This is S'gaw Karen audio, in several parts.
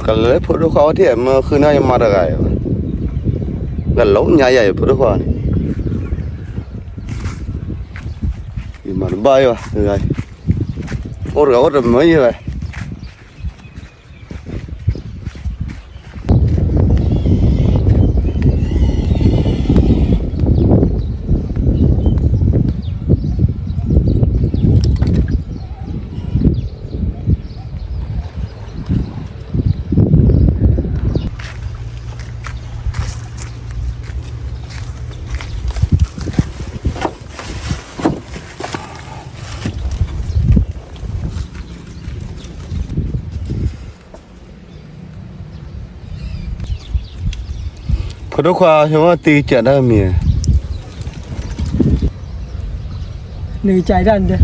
ကလဲၤလၢဖိဒိၣ်ခွါအိၣ်ထံၣ် မၢဃုန့ၢ်ယမါတဂၤအံၤဘၣ်, ကလီၤညါယၤယဖိဒိၣ်ခွါန့ၣ်, ယမၤတဘၣ်ယၤဘၣ်, အိၣ်တဂၤအိၣ်တမၢယၤဘၣ်. ဖိဒိၣ်ခွါ ဟဲဝဲတံကစၢ်ဒၣ်မံၤ, နကစၢ်ဒၣ်န့ၣ်,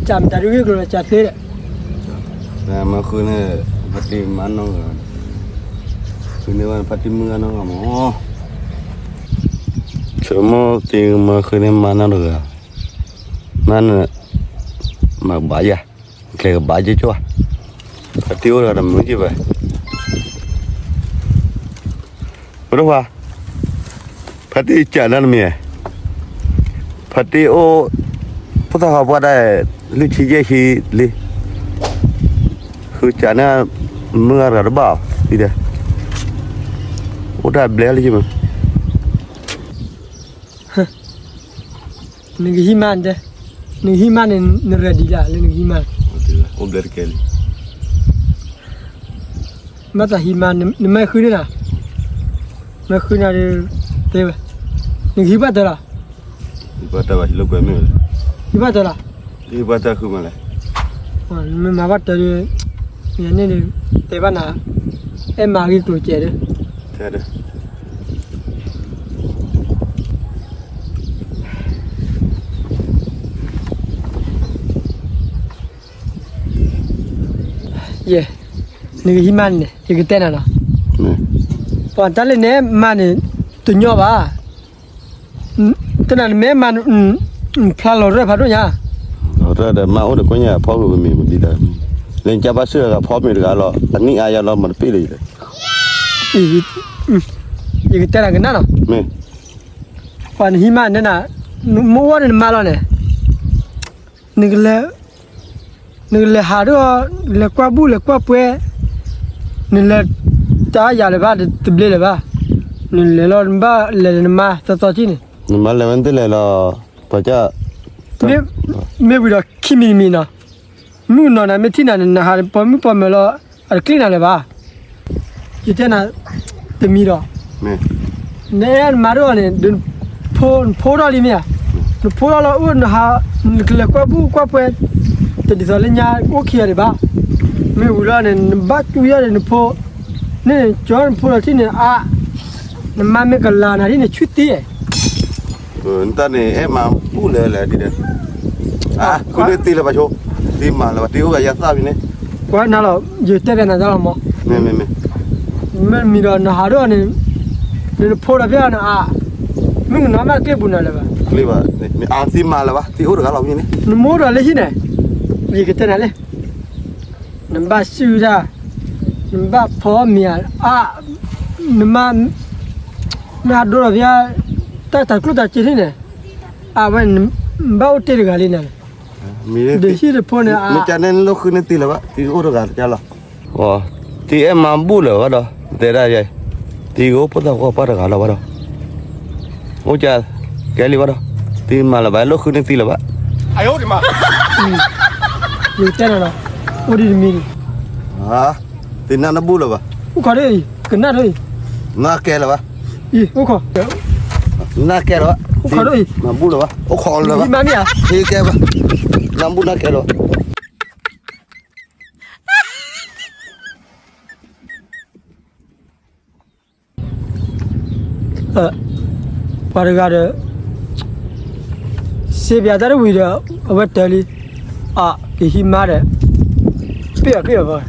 ကစၢ်မတၤဒုဂ့ၢ်ကျိၤလီၤ ကစၢ်သ့ဒီး, မၢဃုန့ၢ် ဖါတံၢ်မါနီၢ်ဂၤ, ဃုန့ၢ်ဝဲဖါတံၢ်မုၣ်ဂၤနီၢ်ဂၤမး, ဆိမိၣ်တံမၢဃုန့ၢ်မါနီၢ်တဂၤ, မါန့ၣ် မၤကဘၣ်ယၤ, ကျဲကဘၣ်က့ၤကၠိၣ်, ဖါတံၢ်အိၣ်ဒီးတမုာ်က့ၤဘၣ်. ပဒိၣ်ခွါ, ဖါတံၢ်ကစၢ်ဒၣ်နမံၤ, ဖါတံၢ်အိၣ်, ဖိသၣ်ခွါပှၢ်ဒၣ်, လွံၢ်ဆံယဲၢ်ဆံလံ, ဃုကစၢ်န့ၣ်, မုၢ်ဂၤတဂၤတဘၣ်အီၤ, အိၣ်တၢ်ဘျဲလၢယမုၢ် နကဟံးမါန့ၣ်, နကဟံးမါန့ၣ် န ready လၢ လၢနကဟံးမါန့ၣ်, အိၣ်ဘျဲတကဲလံ, မ့ၢ်သးဟံးမါ နမ့ၢ်ဃုန့ၢ်နၤ, မ့ၢ်ဃုန့ၢ်ဒီး, တဲဝဲ, နကဟံးဘၣ်တၢ်လီၤ, ဟံးဘၣ်တၢ်လီၤ, ဟံးဘၣ်တၢ်လီၤ, မ့ၢ်မၤဘၣ်တၢ်ဒီး, န့ၣ်ဒီး, တဲဘၣ်နၤ, အဲၣ်မၤဂ့ၢ်ကျိၤစဲးဒီး ယဲ, နကဟံးမါန့ၣ် ယကတဲနၤလီၤ, ပှၤတၢ်လၢနမါန့ၣ်, တညီဘၣ်, တနၤနမ့ၢ်မါ, ဖျါလီၤရၢၢ်ဖးဒိၣ်ညါ, လီၤရၢၢ်ဒီးမါအိၣ်ဒီးကွၢ်ညါဖီဂုာ်ကမ့ၢ်မဒံးတၢ်, လၢညါဘၣ်ဆၢဂၤဖီမ့ၢ်တဂၤလီၤ အနံၣ်အါယါလီၤမၤတပ့ၢ်လၢၤ, ယကတဲနၤကနၣ်လီၤ, မ့ၢ်, ပှၤနဟံးမါန့ၣ်နၤ, နမိၢ်ဝဲန့ၣ်နမါလီၤန့ၣ် နကလဲၤ, နကလဲၤဟးဒီး, လဲၤကွၢ်ဘူၣ်လဲၤကွၢ်ပှဲၤ, နလဲၤ, တၢ်ယၤလၢၤဘၣ် တဘျ့လၢၤဘၣ်, နလဲၤလီၤနဘၣ်လဲၤနမါသီသီထံၣ်န့ၣ်, နမါလဲၤဝဲနတလဲၤလီၤ, ပှၤက, မ့ၢ်ဝံၤဒီးခံမံၤတမံၤနီၤ, မုၣ်ကနီၤနၤမ့ၢ်ထံၣ်နၤန့ၣ် နဟးပှၤမုၣ်ပှၤမၢၤလီၤ, အတကျ့ၣ်နၤလၢၤဘၣ် ယတဲနၤ, တမံၤဒီး, နအဲၣ်နမါတအိၣ်န့ၣ်, နဖိထီၣ်လံမ့ၢ်ဧါ, နဖိထီၣ်လီၤအိၣ်နဟး, နကလဲၤကွၢ်ဘူၣ်ကွၢ်ပှဲၤ, တဒ်သိးလၢညါအိၣ်ခံဂၤဒံးဘၣ်, မ့ၢ်ဝံၤလီၤန့ၣ် နဘၣ်ကူယီၢ်ဒီးနဖိ, န့ၣ်ကၠီနဖိလီၤထံၣ်န့ၣ်အါ, နမါမ့ၢ်ကလၤနၤဒ်န့ၣ်ဆူၣ်သံ, နတၢ်န့ၣ် အဲၣ်မၤဘူၣ်လၢလဲၣ်ဒ်ဒီး, ဃုန့ၢ်သံလၢၤဘၣ်ဆိ, သံမၤလၢၤဘၣ် သံအိၣ်ဂၤယၤသၣ်ဖဲန့ၣ်, ကွၢ်နၤလီၤ, ယတဲဘၣ်နၤတၢ်လီၤမး, မ့ၢ်မ့ၢ်မ့ၢ်, မ့ၢ်မံၤဒီးနဟးဒိၣ်န့ၣ်, နဖိဒီးဖဲအီၤန့ၣ်အါ, မုၣ်ကနီၤမ့ၢ်တကျ့ၣ်ပူၤနၤလၢၤဘၣ်, ကျ့ၣ်ဘၣ်, မ့ၢ်အါသံမၤလၢၤဘၣ် သံအိၣ်တဂၤလီၤန့ၣ်, နမိၢ်ဒီးလၢဟံၣ်န့ၣ်, ယကတဲနၤလၢ နဘၣ်စုၣ်တၢ်, နဘၣ်ဖီမ့ၤအါ, နမါ, မ့ၢ်အဒိဒီးဖဲ, တၢ်တၤကျိၣ်တၤစ့န့ၣ်, အဝဲ, နဘၣ်အိၣ်တ့ၢ်တဂၤလံနၤ, ဒ်ဟံၣ်တဖိန့ၣ်, မ့ၢ်ကန့ၣ်လိၣ်ဃုန့ၢ်သံလၢၤဘၣ် သံအိၣ်တဂၤတကလီၤ, သံအဲၣ်မၤဘူၣ်လၢၤဘၣ်ဒီး တဲဒၣ်ယဲ, သံကအိၣ်ဖိသၣ်ခွါပှၢ်တဂၤလီၤဘၣ်ဒီး, အိၣ်က, ကဲလံဘၣ်ဒီး, သံမၤလၢၤဘၣ် လိၣ်ဃုန့ၢ်သံလၢၤဘၣ်, ယတဲနၤလီၤ, အိၣ်ဒ်တမံၤန့ၣ်, သံနၢ်နဘူၣ်လၢၤဘၣ်, အိၣ်ခိးဒ်အံၤ ကနၣ်ဒ်အံၤ, နၢ်ကဲလၢၤဘၣ်, အံၤအိၣ်ခိး, နၢ်ကဲလၢၤဘၣ်, အိၣ်ခိးဒ်အံၤ နၢ်ဘူၣ်လၢၤဘၣ် အိၣ်ခိးလၢၤဘၣ်, မ့ၢ်မ့ၢ်ဧါ, ဟ့ၣ်ကဲဘၣ်, နၢ်ဘူၣ်နၢ်ကဲလၢၤဘၣ် ပှၤတဂၤဒီး, စံးဘၣ်တၢ်တဝံၤဒီး, အဝဲတၢၢ်လံ, အကဟံးမါဒီး, ပ့ၢ်အီၤပ့ၢ်အီၤဘၣ်,